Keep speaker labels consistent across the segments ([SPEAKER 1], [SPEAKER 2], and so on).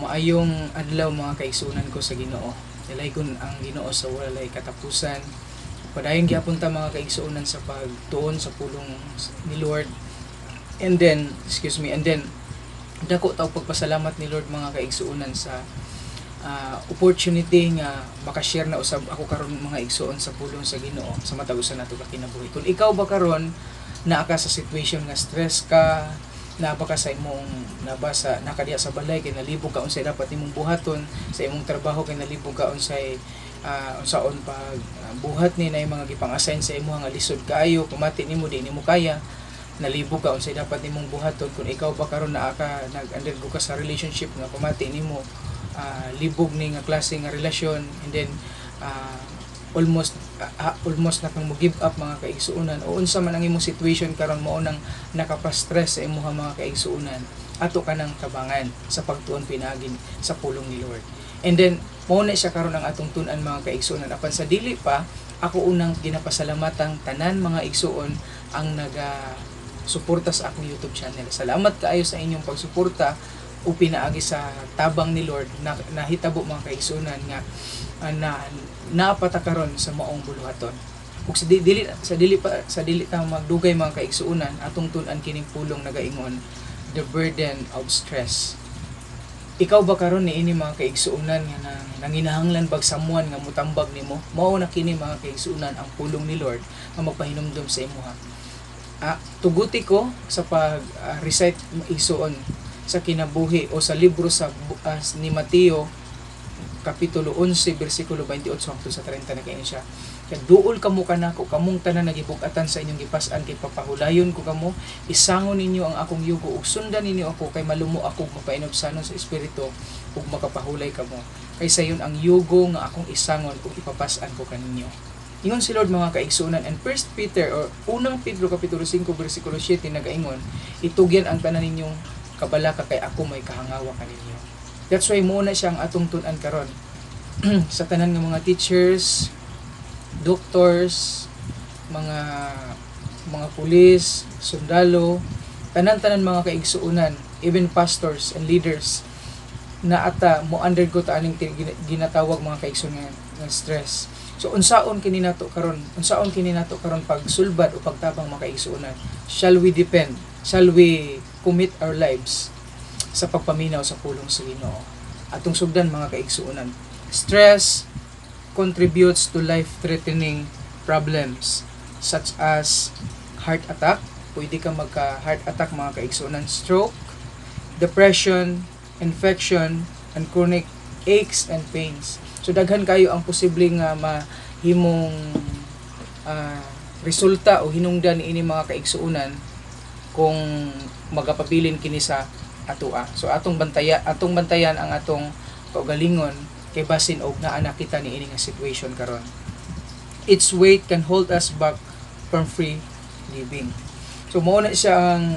[SPEAKER 1] Maayong adlaw, mga kaigsunan ko sa Ginoo. Dalaygon ang Ginoo sa walay katapusan. Padayon gyapon ta, mga kaigsuonan, sa pagtuon sa pulong ni Lord. And then, excuse me, and then dako ta og pagpasalamat ni Lord, mga kaigsuonan, sa opportunity nga makashare na usab ako karon, mga igsuon, sa pulong sa Ginoo sa matag usa nato ka kinabuhi. Kung ikaw ba karon naa ka sa situation nga stress ka, naa ba ka sa imong nabasa nakadiya sa balay kay nalibog ka unsay dapat nimong buhaton sa imong trabaho, kay nalibog ka unsay unsaon pag buhat ni na mga gipang-assign sa imo nga lisod kaayo, pamati nimo di nimo kaya, nalibog ka unsay dapat nimong buhaton. Kung ikaw ba karon naa ka nag-undergo ka sa relationship nga pamati nimo libog ni nga klase nga relasyon, and then almost na kang mo give up, mga kaigsuonan, o unsa man ang imong situation karon mao nang nakapa-stress sa imuha, mga kaigsuonan, ato ka nang tabangan sa pagtuon pinaagi sa pulong ni Lord. And then mao na siya karon ang atong tun-an, mga kaigsuonan. Apan sa dili pa, ako unang ginapasalamatang tanan, mga igsuon, ang naga suporta sa akong YouTube channel. Salamat kaayo sa inyong pagsuporta o pinaagi sa tabang ni Lord na nahitabo, mga kaigsuonan, nga na naapata karon sa maong buluhaton. Ug sa dili sa dili pa sa dili ta magdugay, mga kaigsuonan, atong tun-an kining pulong nagaingon, "The Burden of Stress." Ikaw ba karon niini, mga kaigsuonan, nga nang nanginahanglan bag someone nga mutambag nimo? Mao na kini, mga kaigsuonan, ang pulong ni Lord nga magpahinumdom sa imuha. Tuguti ko sa pag recite, igsuon, sa kinabuhi o sa libro sa ni Mateo kapitulo 11 bersikulo 28 hangtod sa 30. Nakaingon siya, "Kaya duol kamo kanako, kamong tanan nagibug-atan sa inyong gipas-an, kay papahulayon ko kamo. Isangon ninyo ang akong yugo ug sundan ninyo ako, kay malumo ako ug mapainubsanon sa espiritu, ug makapahulay kamo. Kay sayon ang yugo nga akong isangon ug ipapas-an ko kaninyo." Ingon si Lord, mga kaigsunan. And First Peter or Unang Pedro kapitulo 5 bersikulo 7 nagaingon, "Itugyan ang tanan ninyong kabalaka kay ako may kahangawa kaninyo." That's why mao na siya ang atong tun-an karon sa tanan nga mga teachers, doctors, mga pulis, sundalo, tanan-tanan, mga kaigsuonan, even pastors and leaders, na ata mo undergo ta aning ginatawag, mga kaigsuonan, nga stress. So unsaon kini nato karon? Unsaon kini nato karon pagsulbad o pagtabang, mga kaigsuonan? Shall we depend? Shall we commit our lives sa pagpaminaw sa pulong sa Ginoo? Atong sugdan, mga kaigsuonan. Stress contributes to life-threatening problems such as heart attack. Pwede ka magka heart attack, mga kaigsuonan, stroke, depression, infection, and chronic aches and pains. So daghan kayo ang posible nga mahimong resulta o hinungdan niini, mga kaigsuonan, kung magapabilin kini sa atoa. So atong bantayan ang atong kaugalingon kay basin og naa na kita niini nga situation karon. Its weight can hold us back from free living. So mao na siya ang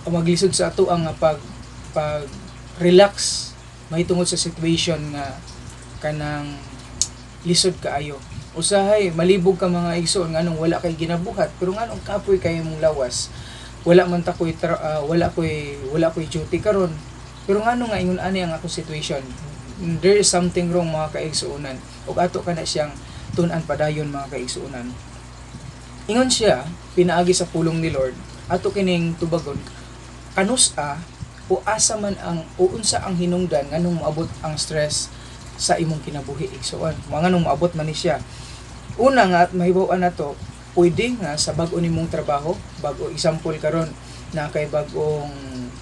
[SPEAKER 1] maglisod sa ato ang pag pag relax mahitungod sa situation nga kanang lisod kaayo. Usahay malibog ka, mga igsoon, nganong wala kay ginabuhat, pero nganong kapoy kay imong lawas. Wala man ta koy wala koy duty karon, pero ngano nga ingon ani ang akong situation? There is something wrong, mga kaigsuonan, ug ato ka na siyang tun-an padayon, mga kaigsuonan. Ingon siya pinaagi sa pulong ni Lord, ato kining tubagon, kanus-a o asa man ang o unsa ang hinungdan nganong moabot ang stress sa imong kinabuhi, igsuon, mga nganong moabot man ni siya? Una nga mahibaw-an nato, pwede nga sa bag-o nimong trabaho, bag-o. Example, karon na kay bag-ong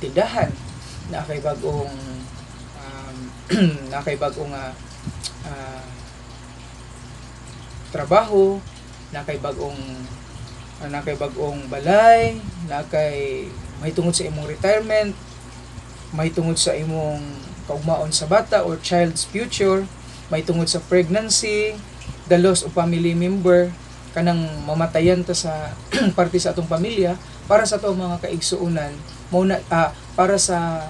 [SPEAKER 1] tindahan, na kay bag-ong trabaho, na kay bag-ong balay, na kay mahitungod sa imong retirement, mahitungod sa imong kaugmaon sa bata or child's future, mahitungod sa pregnancy, the loss of family member, kanang mamatayan ta sa parte sa atong pamilya. Para sa atong mga kaigsuonan, mao na para sa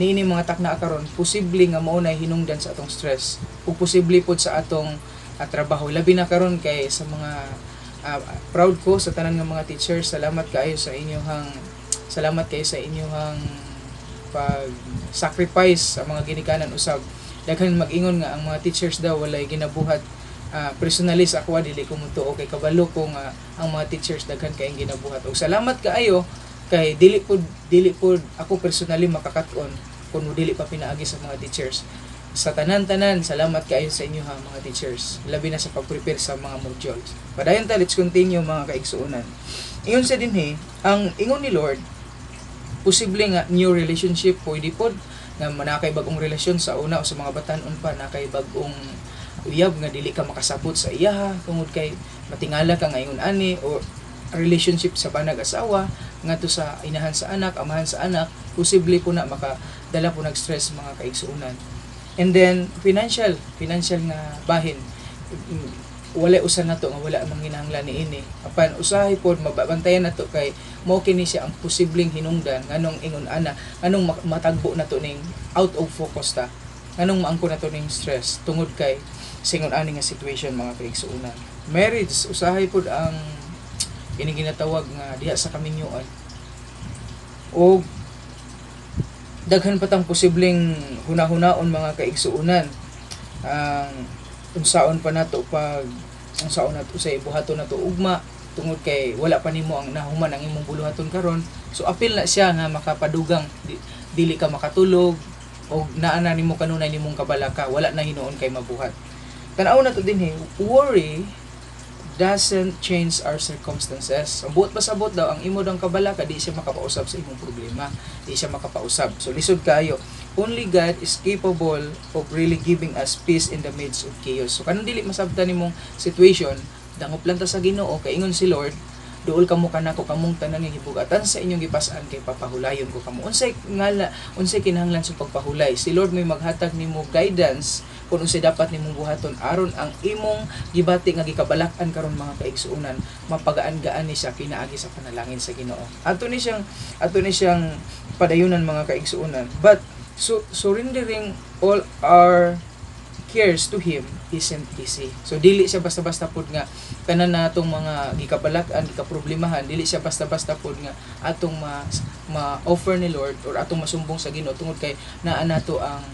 [SPEAKER 1] niini mga takna karon, posible nga mao na hinungdan sa atong stress ug posible pod sa atong trabaho, labi na karon kay sa mga proud ko sa tanan nga mga teachers. Salamat kaayo sa inyong pag sacrifice sa mga ginikanan usab. Daghan mag-ingon nga ang mga teachers daw walay ginabuhat. Personally, sa ako, dili ko motuo kay kabalo ko nga ang mga teachers daghan kayong ginabuhat. Og salamat kaayo kay dili pud ako personally makakat-on kung dili pa pinaagi sa mga teachers. Sa tanan-tanan, salamat kaayo sa inyo ha, mga teachers, labi na sa pag-prepare sa mga modules. Padayon ta, let's continue, mga kaigsuonan. Ingon sa dinhi, ang ingon ni Lord, posible nga new relationship, pwede pod nga manakay bagong relasyon sa una o sa mga batan-on pa, nakay bagong uyab nga dili ka makasabot sa iyaha tungod kay matingala ka nga ingon ani, o relationship sa banag asawa ngadto sa inahan sa anak, amahan sa anak, posible po na makadala po nag stress, mga kaigsuonan. And then financial financial nga bahin, wala usa nato nga wala manginahanglan niini, apan usahay pod mababantayan nato kay mao kini siya ang posibleng hinungdan nganong ingon ana, nganong matagbo nato ning out of focus ta, nganong maangko nato ning stress tungod kay singon ani nga situation, mga kaigsuonan. Marriage, usahay pod ang kini ginatawag nga diha sa kaminyuan, o daghan pa tang posibleng hunahunaon, mga kaigsuonan, ang unsaon pa nato pag unsaon nato sa buhaton nato ugma tungod kay wala pa nimo ang nahuman ang imong buluhaton karon. So apil na siya nga makapadugang dili ka makatulog og naa na nimo kanunay nimong kabalaka, wala na hinuon kay mabuhat. Tan-aw na to dinhi, worry doesn't change our circumstances. Ang buot pasabot daw, ang imo dang kabalaka, di siya makapausab sa imong problema. Di siya makapausab. So lisod kayo. Only God is capable of really giving us peace in the midst of chaos. So kanang dili masabtan nimong situation, dangop lang ta sa Ginoo kay ingon si Lord, "Duol kamo kanako kamong tanan nga gibugatan sa inyong gipas-an kay papahulayon ko kamo." Unsay ngala, unsay kinahanglan sa pagpahulay? Si Lord may maghatag nimo guidance kung unsay dapat nimong buhaton aron ang imong gibati nga gikabalak-an karon, mga kaigsuonan, mapagaan-gaan ni siya kinaagi sa panalangin sa Ginoo. Ato ni siyang padayunan, mga kaigsuonan. But so surrendering all our cares to Him isn't easy. So dili siya basta-basta pud nga tanan natong mga gikabalak-an, gikaproblemahan, dili siya basta-basta pud nga atong ma ma-offer ni Lord or atong masumbong sa Ginoo tungod kay naa nato ang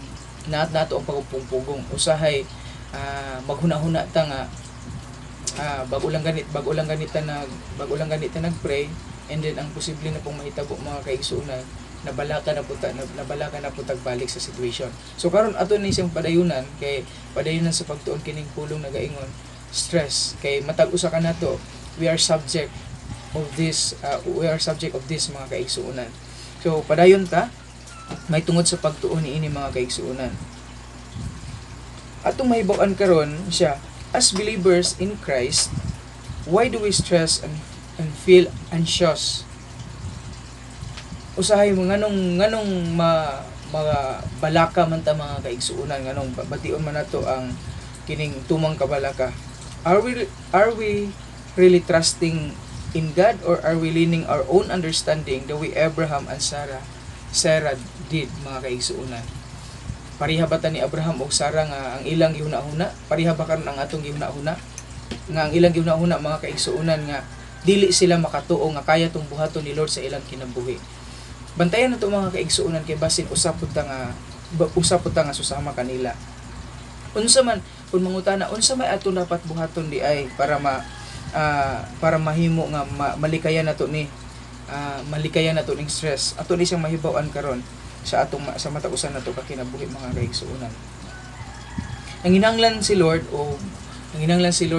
[SPEAKER 1] pagpugong. Usahay maghuna-huna ta nga bago lang ganit ta nagpray, and then ang posible na pong mahitabo, mga kaigsuonan, nabalaka na po balik sa situation. So karon ato ni siyang padayunan kay padayunan sa pagtuon kining pulong nagaingon stress kay matag usa ka nato, we are subject of this, mga kaigsuonan. So padayon ta may tungod sa pagtuon niini, mga kaigsuonan. Atong mahibaw-an karon siya, as believers in Christ, why do we stress and feel anxious? Usahay mo nganong ma mga balaka man ta, mga kaigsuonan, nganong bation man nato ang kining tumang kabalaka? Are we really trusting in God or are we leaning our own understanding the way Abraham and Sarah did, mga kaigsuonan? Pareha ba ta ni Abraham ug Sarah nga ang ilang gihuna-huna? Pareha ba karon ang atong gihuna-huna nga ang ilang gihuna-huna, mga kaigsuonan, nga dili sila makatuo nga kaya tong buhaton ni Lord sa ilang kinabuhi? Bantayan nato, mga kaigsuonan, kay basin usa pud ta nga susama kanila. Unsa man kung mangutana unsa may atong dapat buhaton di ay para mahimo nga malikayan nato ning stress, ato ni siyang mahibaw-an karon sa matag usa nato ka kinabuhi, mga kaigsuonan. Ang hinanglan si Lord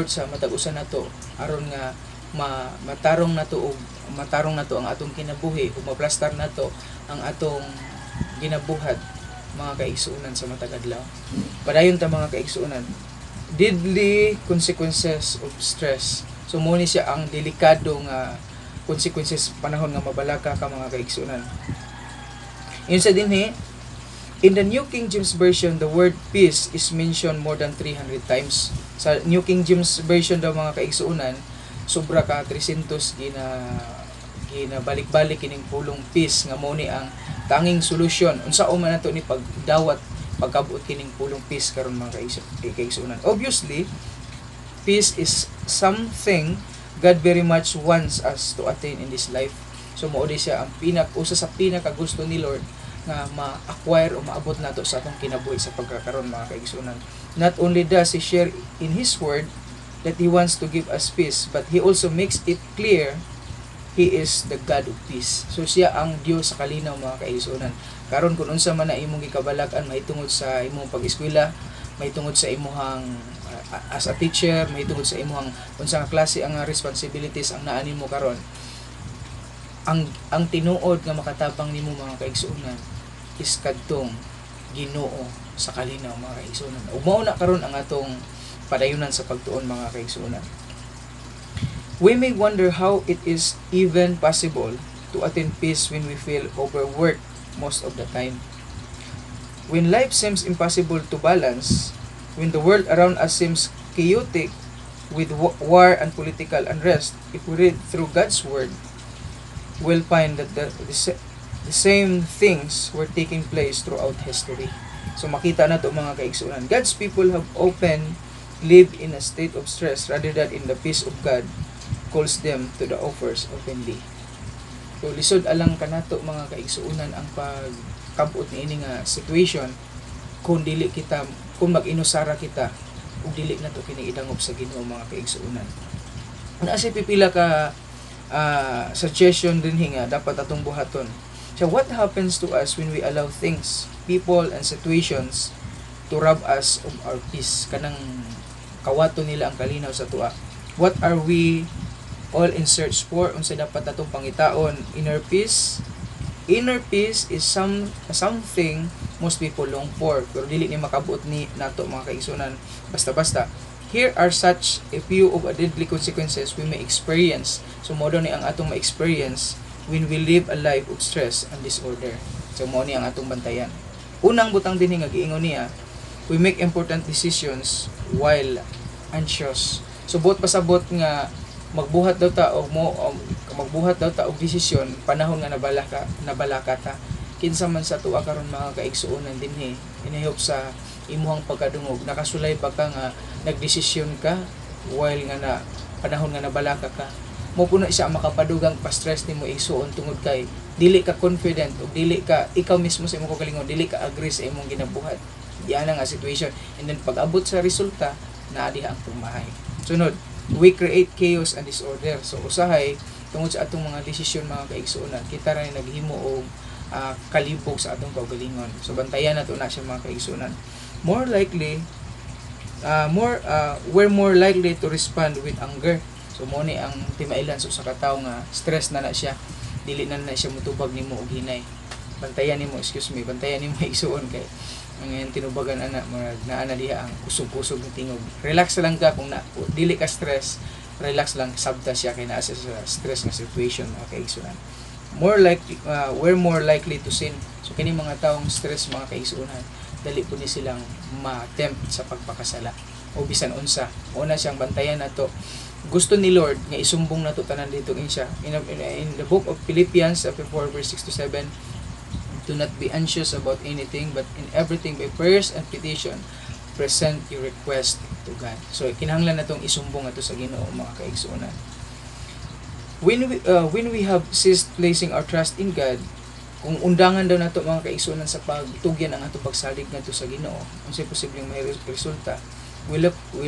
[SPEAKER 1] sa matag usa nato aron nga matarong nato og matarong nato ang atong kinabuhi ug maplastar nato ang atong ginabuhat, mga kaigsuonan, sa matag adlaw. Padayon ta, mga kaigsuonan. Deadly consequences of stress. So mo ni siya ang delikado nga consequences panahon nga mabalaka ka, mga kaigsuonan. Yun sa dinhi, in the New King James Version, the word "peace" is mentioned more than 300 times. Sa New King James Version daw, mga kaigsuonan, sobra ka 300 gina ginabalik-balik kining pulong "peace" nga mo ni ang tanging solusyon. Unsa man nato ni pagdawat, pagkabuot kining pulong "peace" karon, mga kaigsuonan? Obviously, peace is something God very much wants us to attain in this life. So mao di siya ang usa sa pinakagusto ni Lord nga ma-acquire o maabot nato sa atong kinabuhi sa pagkakaron, mga kaigsunan. Not only does He share in His Word that He wants to give us peace, but He also makes it clear He is the God of peace. So siya ang Dios sa kalinaw, mga kaigsunan. Karon, kung unsa man na imong gikabalak-an mahitungod sa imong pag-eskwela, mahitungod sa imuhang as a teacher, mahitungod sa imuhang unsa nga klase ang responsibilities ang naa nimo karon, ang tinuod nga makatabang nimo, mga kaigsuonan, is kadtong Ginoo sa kalinaw, mga kaigsuonan. Ug mao na karon ang atong padayunan sa pagtuon, mga kaigsuonan. We may wonder how it is even possible to attain peace when we feel overworked most of the time. When life seems impossible to balance, when the world around us seems chaotic with war and political unrest, if we read through God's Word, we'll find that the same things were taking place throughout history. So makita na to, mga kaigsunan. God's people have often lived in a state of stress rather than in the peace of God calls them to the offers openly. So lisod alang kanato, mga kaigsuunan, ang pagkabot niini nga situation kung dili kita, kung mag-inusara kita ug dili nato kini idangop sa Ginoo, mga kaigsuunan. Naa say pipila ka suggestion din nga dapat atong buhaton. So what happens to us when we allow things, people and situations to rob us of our peace? Kanang kawato nila ang kalinaw sa atoa. What are we all in search for? Unsa dapat natong pangitaon? Inner peace. Inner peace is something most people long for, pero dili ni makabot ni nato, mga kaigsunan, basta-basta. Here are such a few of the deadly consequences we may experience. So mao ni ang atong ma-experience when we live a life of stress and disorder. So mao ni ang atong bantayan. Unang butang din nga giingon niya, we make important decisions while anxious. So buot pasabot nga magbuhat daw ta og mo magbuhat daw ta og desisyon panahon nga nabalaka ta. Kinsa man sa atoa karon, mga kaigsuonan dinhi, inihop sa imuhang pagkadungog, nakasulay ba ka nga nagdesisyon ka while nga na panahon nga nabalaka ka? Mao puno siya ang makapadugang pa-stress nimo, igsuon, tungod kay dili ka confident o dili ka, ikaw mismo sa imong kaugalingon, dili ka agree sa imong ginabuhat diyan nga situation, and then pag abot sa resulta, naa diha ang pugmahay. Sunod, we create chaos and disorder. So usahay tungod sa atong mga desisyon, mga kaigsuonan, kita ra ni naghimo og kalibog sa atong kaugalingon. So bantayan nato na siya, mga kaigsuonan. More likely more we're more likely to respond with anger. So mo ni ang timailan sa usa ka tawo nga stress na na siya, dili na na siya mutubag nimo og hinay. Bantayan nimo, excuse me, bantayan nimo, igsuon, kay ang iyang tinubagan ana, murag naa na diha ang kusog-kusog ng tingog. Relax lang ka. Kung na dili ka stress, relax lang, sabta siya kay naa siya sa stress nga situation, mga kaigsunan. More likely we're more likely to sin. So kini mga taong stress, mga kaigsunan, dali po ni silang ma-tempt sa pagpakasala o bisan unsa. Una siyang bantayan nato, gusto ni Lord nga isumbong nato tanan dito siya. In the book of Philippians chapter 4 verse 6 to 7, "Do not be anxious about anything, but in everything by prayers and petition present your request to God." So kinahanglan natong isumbong ato sa Ginoo, mga kaigsuonan. When we have ceased placing our trust in God, kung undangan daw nato, mga kaigsuonan, sa pagtugyan ang atong pagsalig ngadto sa Ginoo, unsay posibleng may resulta? We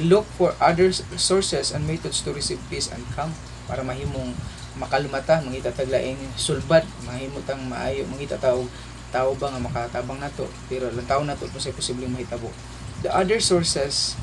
[SPEAKER 1] look for other sources and methods to receive peace and calm, para mahimong makalmata, mangita tag laing sulbad, mahimo tang maayo, mangita ta og tawo ba nga makatabang nato, pero lantaw nato kung unsay posibleng mahitabo. The other sources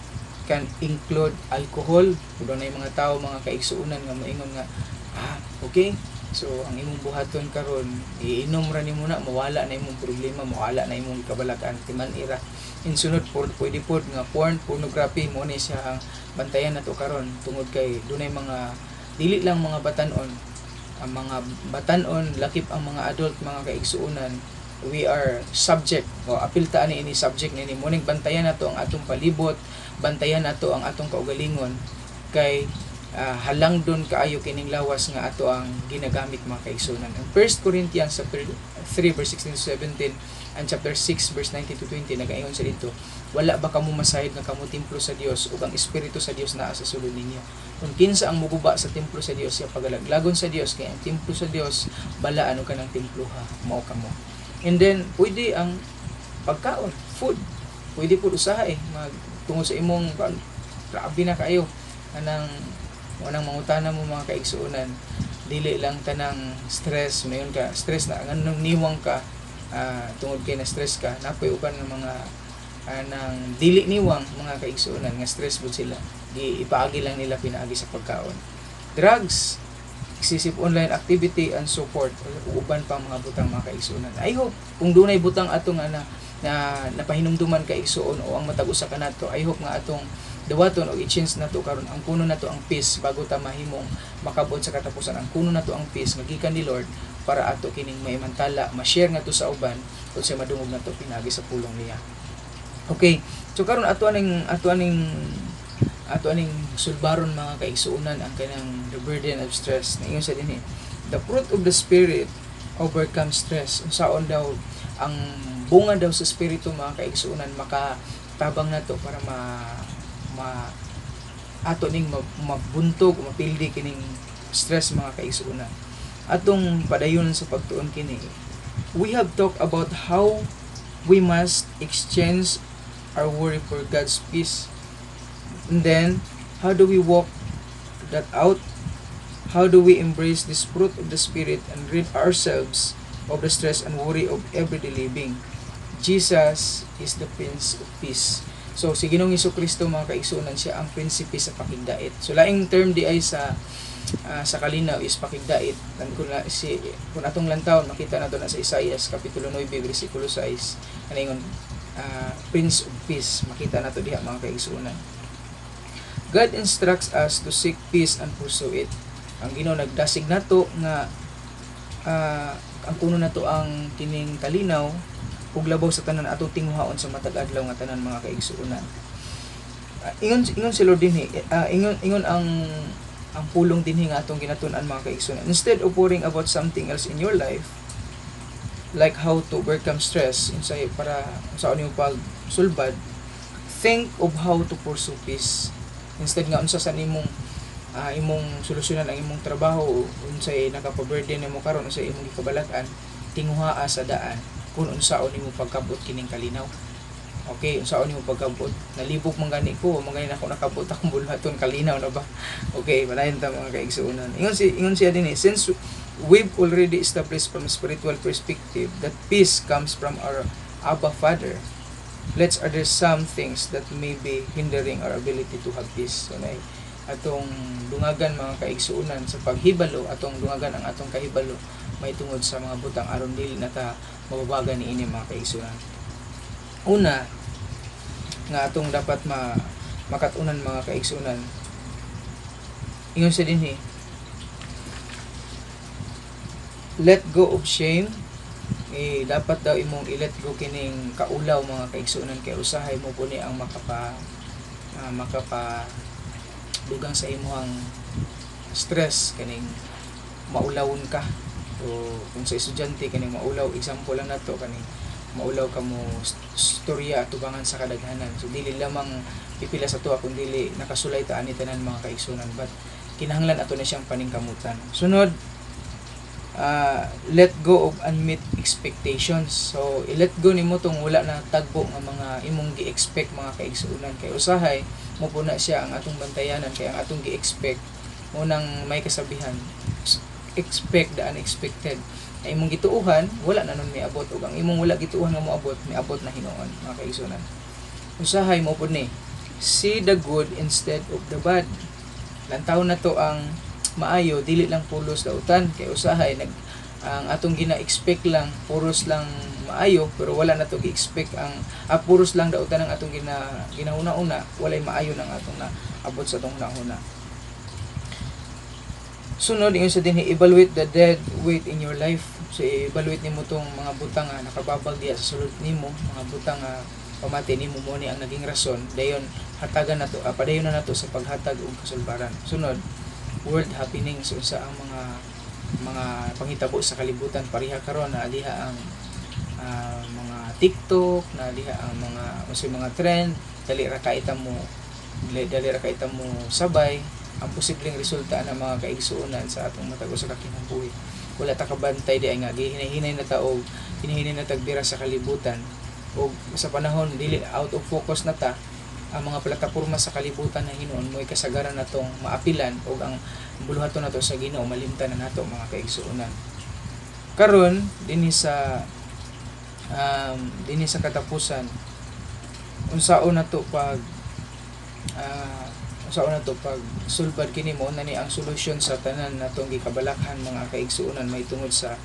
[SPEAKER 1] can include alcohol. Kung na yung mga tao, mga kaigsuonan, nga moingon nga, "Ah, okay, so ang imong buhaton karon, iinom ra nimo na, mawala na imong problema, mawala na imong kabalakan." Timan-i ra. In sunod por, pwede pod nga pornography. Mo ni siya ang bantayan nato karon tungod kay dunay mga, dili lang mga batanon, ang mga batanon lakip ang mga adult, mga kaigsuonan, we are subject o apil ta ani ini, subject nini. Mo ning bantayan nato ang atong palibot, bantayan nato ang atong kaugalingon, kay halang doon kaayo kining lawas nga ato ang ginagamit, mga kaigsuonan. Ang 1 Corinthians chapter 3 verse 16 to 17 and chapter 6 verse 19 to 20, nagaingon sa dito, "Wala ba kamo masayod nga kamo templo sa Dios ug ang espiritu sa Dios naa sa sulod ninyo? Kung kinsa ang muguba sa templo sa Dios, siya pagalaglagon sa Dios, kay ang templo sa Dios balaan ug kanang temploha mao kamo." And then pwede ang pagkaon, food. Pwede pud usahay mag tungod sa imong grabe na kayo kanang anang mangutana mo, mga kaigsuonan. Dili lang tanang stress, mayon ka stress na nganong niwang ka, tungod kay na stress ka, napoy uban nga mga nang dili niwang, mga kaigsuonan, nga stress pud sila, di ipaagi lang nila pinaagi sa pagkaon. Drugs, excessive online activity and support, uban pa mga butang, mga kaigsuonan. I hope kung dunay butang ato nga na napahinumduman, kaigsuon, o ang matag usa kanato, I hope nga atong dawaton o i-change nato karon. Ang kuno nato ang peace bago ta mahimong makabot sa katapusan. Ang kuno nato ang peace nga gikan ni Lord para ato kining maimantala, ma-share nato sa uban kung sa madungog nato pinagi sa pulong niya. Okay, so karon ato aning sulbaron, mga kaigsuonan, ang kanang the burden of stress. Naingon sa dinhi, the fruit of the Spirit overcome stress. Unsaon daw ang bunga daw sa espiritu, mga kaigsuonan, makatabang nato para ma ma ato ning mabuntog o mapildi kining stress, mga kaigsuonan? Atong padayon sa pagtuon kini. We have talked about how we must exchange our worry for God's peace. And then, how do we walk that out? How do we embrace this fruit of the Spirit and rid ourselves of the stress and worry of everyday living? Jesus is the Prince of Peace. So, si Ginoong Kristo, mga kaigsuonan, siya ang prinsipe sa pakigdait. So, laing term di ay sa kalinaw is pakigdait. Tan kung na, si kung atong lantawon, makita nato na sa Isaias kapitulo 9 bersikulo 6, aningon Prince of Peace, makita nato diha, mga kaigsuonan. God instructs us to seek peace and pursue it. Ang Ginoo nagdasig nato nga ang kuno nato ang kining kalinaw ug labaw sa tanan atong tinguhaon sa matag adlaw nga tanan, mga kaigsuonan. Ingon si Lord dinhi, ingon ang pulong dinhi nga atong ginatun-an, mga kaigsuonan. Instead of worrying about something else in your life, like how to overcome stress, unsay para sa nimo pagsulbad, think of how to pursue peace. Instead nga unsa sa nimong imong solusyonan ang imong trabaho, unsay nakapa-burden nimo karon, unsay imong gikabalak-an, tinguhaa sa daan kung unsaon nimo pagkabot kining kalinaw. Okay, unsaon nimo pagkabot? Nalibog man gani ko, man gani nako nakabot akong buluhaton, kalinaw na ba? Okay, padayon ta, mga kaigsuonan. Ingon siya dinhi, since we've already established from a spiritual perspective that peace comes from our Abba Father, let's address some things that may be hindering our ability to have peace. So, nay, atong dungagan, mga kaigsuonan, sa paghibalo, atong dungagan ang atong kahibalo may tungod sa mga butang aron dili na ta mababagan niini, mga kaigsuonan. Una nga atong dapat ma makatunan, mga kaigsuonan, ingon sa dinhi, let go of shame. Eh, dapat daw imong i-let go kining kaulaw, mga kaigsuonan, kay usahay mo po ni ang makapa dugang sa imuhang stress, kaning maulawon ka. O kung sa estudyante, kaning maulaw, example lang nato, kaning maulaw ka mo storya atubangan sa kadaghanan. So dili lamang pipila sa tuwa kun dili nakasulay ta ani tanan, mga kaigsuonan, but kinahanglan ato na siyang paningkamutan. Sunod, let go of unmet expectations. So i-let go nimo tong wala na tagbo nga mga imong gi-expect, mga kaigsuonan, kay usahay mo po na siya ang atong bantayanan, kay ang atong gi-expect mo nang may kasabihan, expect the unexpected. Ang imong gituohan, wala na nun miabot, ug ang imong wala gituohan nga moabot, miabot na hinuon, mga kaigsuonan. Usahay mo pud ni see the good instead of the bad. Lantaw na to ang maayo, dili lang pulos dautan, kay usahay nag ang atong gina-expect lang puros lang maayo, pero wala na to gi-expect ang puros lang dautan ang atong ginahuna-una, walay maayo nang atong naabot sa atong hunahuna. Sunod, ingon sa dinhi, evaluate the dead weight in your life. So evaluate nimo tong mga butang nga nakababag diya sa sulod nimo, mga butang nga pamati nimo mo ni ang naging rason. Dayon hatagan nato, padayon na nato sa paghatag og kasulbaran. Sunod, world happenings. Unsa ang mga panghitabo sa kalibutan? Pareha karon na diha ang mga TikTok na diha ang mga unsay mga trend, dali ra kaita mo sabay. Ang posibleng resulta ng, mga kaigsuonan, sa atong matag usa ka kinabuhi Wala ta kabantay di ay nga gihinay-hinay na ta og hinahinay na tagbira sa kalibutan og sa panahon dili out of focus na ta, ang mga plataporma sa kalibutan na hinuon mo'y kasagaran natong maapilan og ang buluhaton nato sa Ginoo malimtan na nato, mga kaigsuonan. Karon dinhi sa katapusan, unsaon nato pag sulbad kini, mo na ni ang solusyon sa tanan natong gikabalakhan, mga kaigsuonan, may tungod sa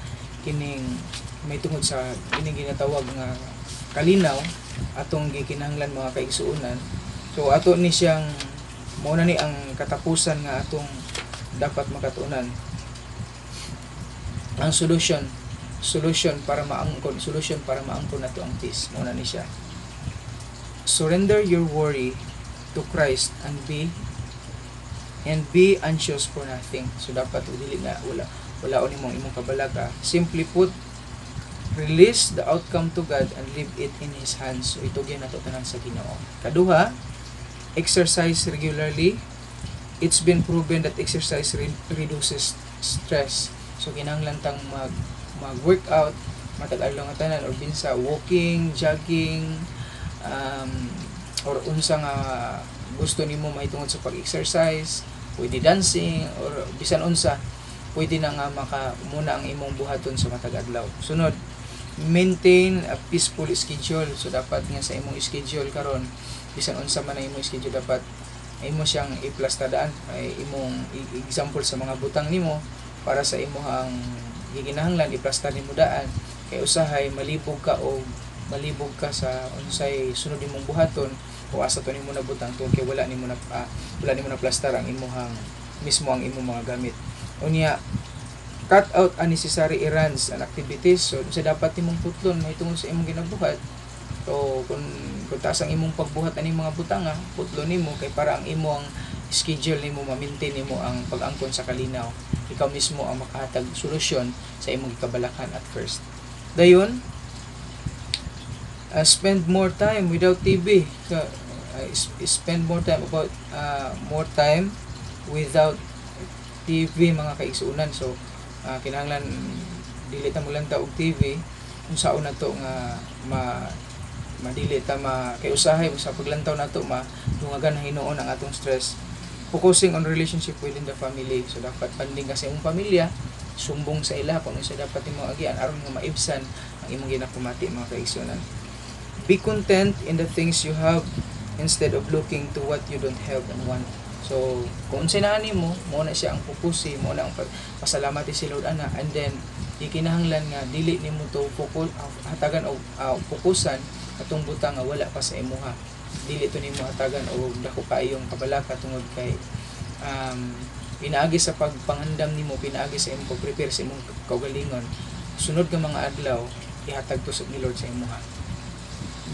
[SPEAKER 1] kining ginatawag nga kalinaw atong gikinahanglan, mga kaigsuonan. So ato ni siyang mao na ni ang katapusan nga atong dapat makatunan ang solution solution para maangkon nato ang peace. Mao na ni siya: surrender your worry to Christ and be anxious for nothing. So dapat dili na wala wala nimo imong kabalaka. Simply put, release the outcome to God and leave it in His hands. So itugyan nato tanan sa Ginoo. Kaduha, exercise regularly. It's been proven that exercise reduces stress. So kinahanglan tang mag workout matag adlaw nga tanan or binsa walking, jogging, or unsa nga gusto nimo mahitungod sa pag-exercise, pwede dancing or bisan unsa, pwede na nga maka muna ang imong buhaton sa matag adlaw. Sunod, maintain a peaceful schedule. So dapat nga sa imong schedule karon, bisan unsa man ang imong schedule, dapat imo siyang iplastadaan ay imong example sa mga butang nimo para sa imong giginahanglan, iplastar nimo daan kay usahay malibog ka o malibog ka sa unsay sunod nimong buhaton o asa to nimo na butang tungod kay wala nimo na plastar ang imuhang mismo ang imong mga gamit. Unya, cut out unnecessary errands and activities. So sa dapat nimong putlon mahitungod sa imong ginabuhat. So kung taas ang imong pagbuhat aning mga butanga, putlon nimo kay para ang imong schedule nimo ma-maintain nimo ang pag-angkon sa kalinaw. Ikaw mismo ang makahatag solusyon sa imong gikabalakan at first. Dayon, spend more time without TV. So, spend more time without TV, mga kaigsuonan. So kinahanglan dili ta molantaw og TV unsaon na to nga ma madili ta ma kay usahay sa paglantaw nato madungagan na hinuon ang atong stress. Focusing on relationship within the family. So dapat bonding ka sa imong pamilya, sumbong sa ila kung unsa dapat imong agian aron nga maibsan ang imong ginakumati, mga kaigsuonan. Be content in the things you have instead of looking to what you don't have and want. So kung unsay naa nimo, mo na siya ang focusi mo na ang pasalamati si Lord ana, and then ikinahanglan nga dili nimo to focus hatagan og fokusan atong butang nga wala pa sa imuha. Dili to nimo hatagan og dako kaayong kabalaka tungod kay pinaagi sa pagpangandam nimo, pinaagi sa imong pag-prepare sa imong kaugalingon, sunod nga mga adlaw ihatag to sa ni Lord sa imuha.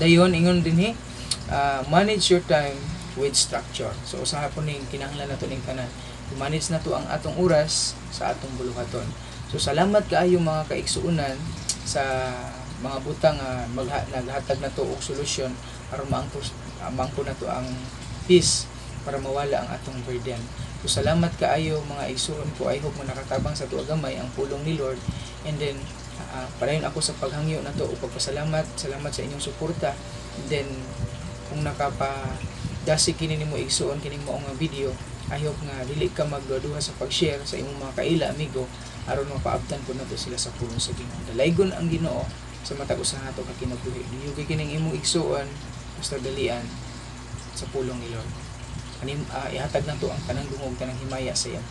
[SPEAKER 1] Dayon, ingon dinhi, manage your time with structure. So usaha po ning kinahanglan nato ning tanan, i-manage nato ang atong oras sa atong buluhaton. So salamat kaayo, mga kaigsuonan, sa mga butang nga naghatag nato og solusyon aron maangko nato ang peace para mawala ang atong burden. So salamat kaayo, mga igsuon ko. I hope mo nakatabang sa tuwa gamay ang pulong ni Lord, and then padayon ako sa paghangyo nato o pagpasalamat. Salamat sa inyong suporta. And then kung nakapa dasi kini nimo, igsuon, kining mao nga video, I hope nga dili ka magduha sa pag-share sa imong mga kaila, amigo, aron mapaabtan po nato sila sa pulong sa Ginoo. Dalaygon ang Ginoo sa matag usa nato ka kinabuhi. Diyugay kining imong igsuon, Pastor Dalian, sa pulong ni Lord. Anim, ihatag nato ang tanang dungog, tanang himaya sa iyang